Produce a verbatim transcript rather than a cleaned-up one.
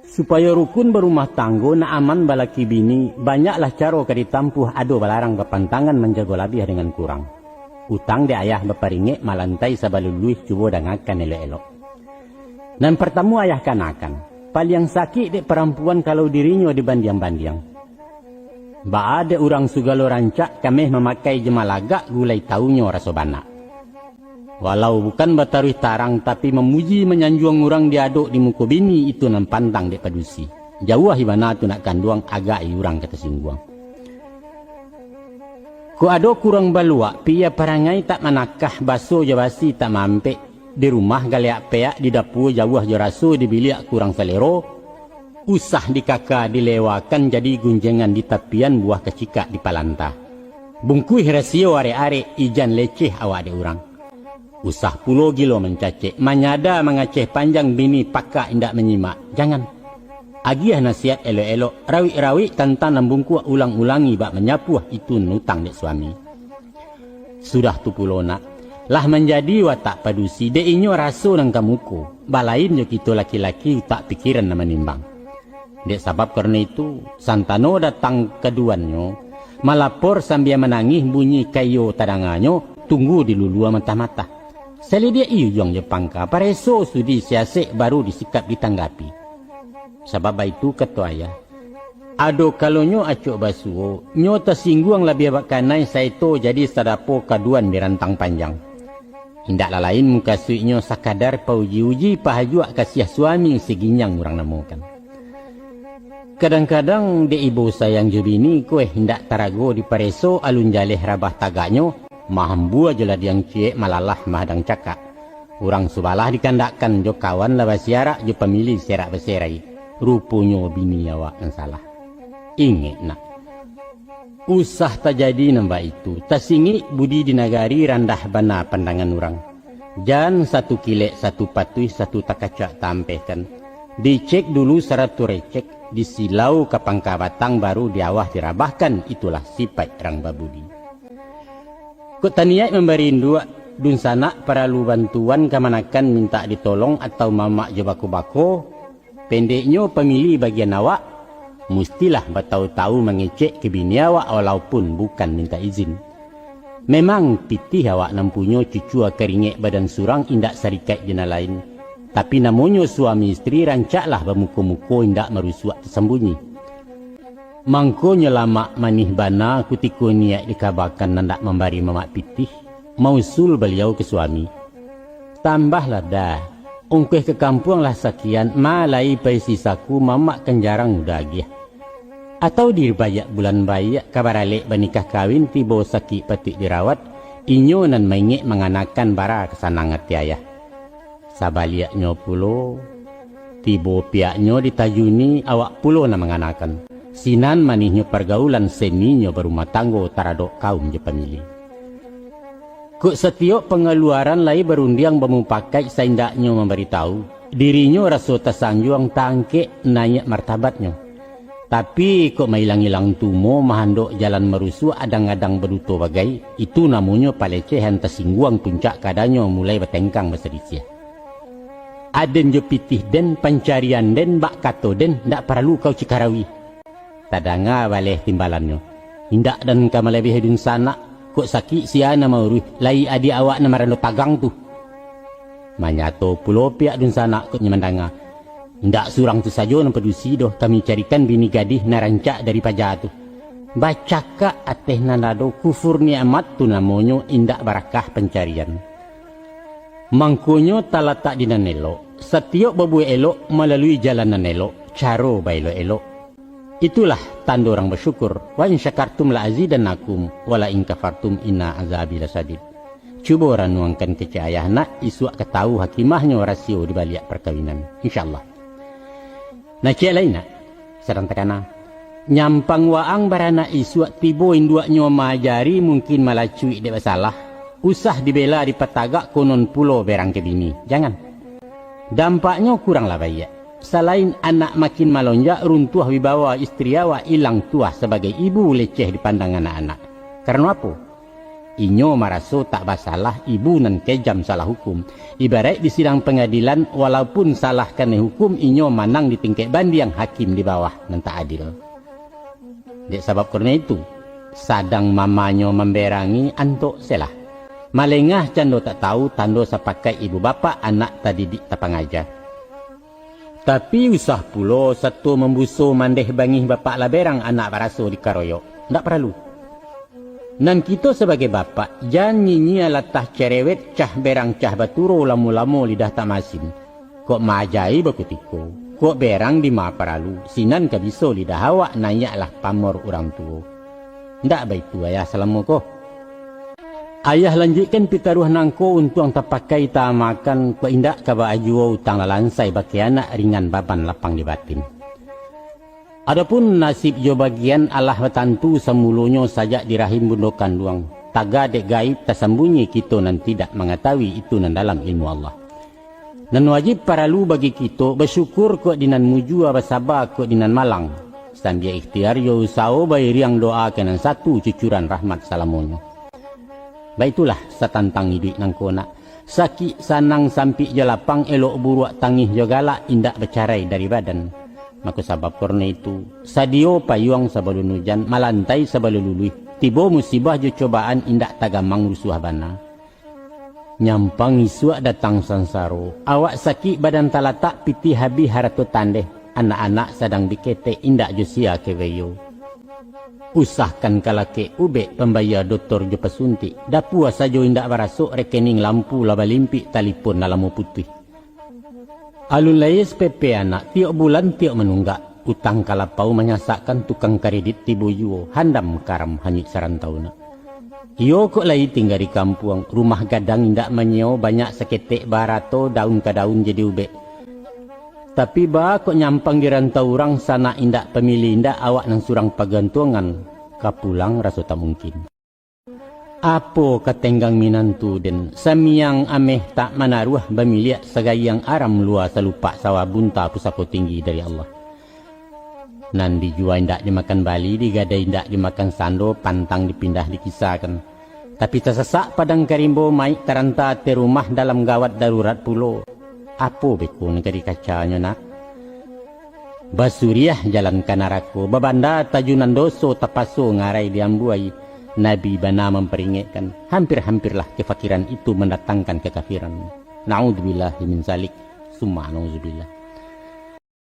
Supayo rukun barumah tanggo, nak aman balaki bini, banyaklah caro ka ditampuah, ado balarang bapantangan, manjago labiah dengan kurang. Utang dek ayah baparingek, malantai sabaluluih, cubo dangakan elok-elok. Nan partamo ayah kanakan, paliang sakik dek parampuan kalau dirinyo dibandiang-bandiang. Baa dek urang sugalo rancak, kameh mamakai jo malagak, gulai taunyo raso banak. Walau bukan bataruih tarang, tapi mamuji manyanjuang urang diadok di muko bini, itu nan pantang dek padusi. Jauahi bana tu nak kanduang, agak-i urang ka tasingguang. Kok ado kurang baluak, piya parangai tak manakah, baso jo basi tak maampek, di rumah galeak peak, di dapua jauah jo raso, di biliak kurang salero, usah dikaka dilewakan, jadi gunjengan di tapian, buah kacikak di palanta. Bungkuih rasio arek-arek, ijan leceh awak dek urang. Usah pulo gilo mancacek, manyada mangaceh panjang, bini pakak indak manyimak. Jangan. Agiah nasihat elok-elok, rawik-rawik tantang nan bungkuak, ulang-ulangi bak manyapuah, itu nan utang dek suami. Sudah tu pulo nak, lah manjadi watak padusi, dek inyo raso nan ka muko, balain jo kito laki-laki, utak pikiran nan manimbang. Dek sabab karano itu, santano datang kaduannyo, malapor sambia manangih, bunyi kaiyo tadanganyo, tunggu dilulua matah-matah. Salidiak-i ujuang jo pangka, pareso sudi siasek, baru disikap ditanggapi. Sabab baitu kato ayah, ado kalonyo acok basuo, nyo tasingguang labiah bakanai, saeto jadi sadapo kaduan di rantang panjang. Indak lah lain mukasuiknyo sakadar pauji-uji, pahajuak kasiah suami, si ginjang urang namokan. Kadang-kadang dek ibo sayang jo bini ko, eh, indak tarago dipareso, alun jaleh rabah tagaknyo, mahambua jo ladiang ciek, malalah mahadang cakak. Urang subalah dikandakkan, jo kawan lah basiarak, jo pamili serak baserai. Ruponyo bini awak nan salah. Ingek nak. Usah tajadi nan baitu, tasingik budi di nagari, randah bana pandangan urang. Jan satu kilek, satu patuih, satu takacak taampehkan. Dicek dulu sarato recek, disilau ka pangka batang, baru diawah dirabahkan, itulah sipaik rang babudi. Kok taniaik mambari induak, dunsanak paralu bantuan kamanakan, mintak ditolong atau mamak jo bako-bako, Pendeknyo, pamili bagian awak, mustilah batawu-tawu mangecek ka bini awak, walaupun bukan mintak izin. Memang pitih awak nan punyo, cucua karingek badan surang, indak sarikaik jo nan lain. Tapi namonyo suami istri, rancaklah bamuko-muko, indak marusuak tasambunyi. Mangkonyo lamak manih bana, kutiko niaik dikabakan, nan dak mambari mamak pitih, mausul baliau ka suami. Tambahlah dah, ongkoh ka kampuang lah sakian, ma lai paisi saku, mamak kan jarang udah agiah. Atau di baiak bulan baiak, ka baralek banikah kawin, tibo sakik patuik dirawat, inyo nan maingek manganakan, bara ka sanang ati ayah. Sabaliaknyo pulo, tibo piaknyo ditajuni, awak pulo nan manganakan. Sinan manihnyo pargaulan, seninyo barumah tanggo, taradok kaum jo pamili. Kok satiok pangaluaran lai barundiang bamupakaik, saindaknyo mambaritahu, dirinyo raso tasanjuang, taangkek naiak martabatnyo. Tapi, kok mailang-ilang tumo, mahandok jalan marusuak, adang-adang baduto bagai, itu namonyo palecehan, tasingguang puncak kadanyo, mulai batengkang basalisiah. Aden jo pitih den, pancarian den, bak kato den, ndak paralu kau cikarawi. Tadanga baleh timbalannyo. Indak den ka malabiahi dunsanak, kok sakik sia nan mauruih, lai adiak awak nan marando tagang tu. Manyato pulo piak dunsanak kok nyo mandanga. Indak surang tu sajo nan padusi doh, kami carikan bini gadih nan rancak dari paja tu. Bacakak ateh nan ado, kufur nikmat tu namonyo, indak barakah pancarian. Mangkonyo talatak di nan elok, satiok babuek elok malalui jalan nan elok, caro baelok-elok. Itulah tando urang basyukur. "Wa in syakartum la azidannakum, wa la in kafartum inna azabi lasyadid." Cubo ranuangkan kecek ayah nak, isuak ka tahu hakimahnyo rasio di baliak parkawinan. Insyaallah. Nah, ciek lai nak, sadang takana. Nyampang waang baranak isuak, tibo induaknyo maajari, mungkin malacuik dek basalah. Usah dibela dipatagak, konon pulo berang ka bini. Jangan. Dampaknyo kuranglah baiak. Salain anak makin malonjak, runtuah wibawa istri awak, ilang tuah sabagai ibu, leceh dipandang anak-anak. Karano apo? Inyo maraso tak basalah, ibu nan kejam salah hukum. Ibaraik di sidang pangadilan, walaupun salah kanai hukum, inyo manang di tingkek bandiang, hakim di bawah nan tak adil. Dek sabab karano itu, sadang mamanyo mamberangi, antok selah. Malengah cando tak tahu, tando sapakaik ibu bapak, anak tadidik tapangaja. Tapi usah pulo sato mambuso mandeh bangih bapak lah berang anak baraso dikaroyok. Ndak paralu. Nan kito sabagai bapak, jan nyinyia latah cerewet, cah berang cah baturo, lamo-lamo lidah tak masin. Kok maajai bakutiko, kok berang dima paralu, sinan ka biso lidah awak, naiaklah pamor urang tuo. Ndak baitu ayah salamo ko. Ayah lanjuikkan pitaruah nangko, untuang tapakai taamakan, kok indak ka baa juo utang lah lansai bakeh anak, ringan baban lapang di batin. Adopun nasib jo bagian alah batantu samulonyo sajak di rahim bundo kanduang, taga dek gaib tasambunyi, kito nan tidak mangatahui itu nan dalam ilmu Allah. Nan wajib paralu bagi kito basyukur kok di nan mujua, basaba kok di nan malang, sambia ikhtiar jo usaho bairiang doa ka nan satu cucuran rahmat salamonyo. Baitulah satantang iduik nangko nak. Sakik, sanang, sampik jo lapang, elok buruak, tangih jo galak, indak bacarai dari badan. Mako sabab karano itu, sadio payuang sabalun ujan, malantai sabalun luluih, tibo musibah jo cobaan, indak tagamang rusuah bana. Nyampang isuak datang sansaro, awak sakik badan talatak, pitih habih harato tandeh, anak-anak sadang diketek, indak jo sia kebeyo. Usahkan kalakek ubek, pambayia dotor jo pasuntik, dapua sajo indak barasok, rekening lampu lah balimpik, talipon lah lamo putuih. Alun lai S P P anak, tiok bulan tiok manunggak, utang kalapau manyasakkan, tukang karedit tibo juo, handam karam hanyuik sarantau nak. Iyo kok lai tingga di kampuang, rumah gadang indak manyeo, banyak saketek barato, daun ka daun jadi ubek. Tapi baa kok nyampang di rantau urang, sanak indak pamilih indak, awak nan surang pagantuangan, ka pulang raso tak mungkin. Apo ka tenggang minantu den, samiang ameh tak manaruah, bamiliak sagayang aram, lua salupak sawah bunta, pusako tinggi dari Allah. Nan dijua indak dimakan bali, digadai indak dimakan sando, pantang dipindah dikisakan. Tapi tasasak padang ka rimbo, maik taranta ateh rumah, dalam gawat darurat pulo. Apo beko nan ka dikacanyo nak? Basuriah jalan ka narako, babanda tajunan doso, tapaso ngarai diambuai. Nabi bana mamparingekkan, hampir-hampirlah kefakiran itu mandatangkan kekafiran. Naudzubillahi min zalik, summa naudzubillah.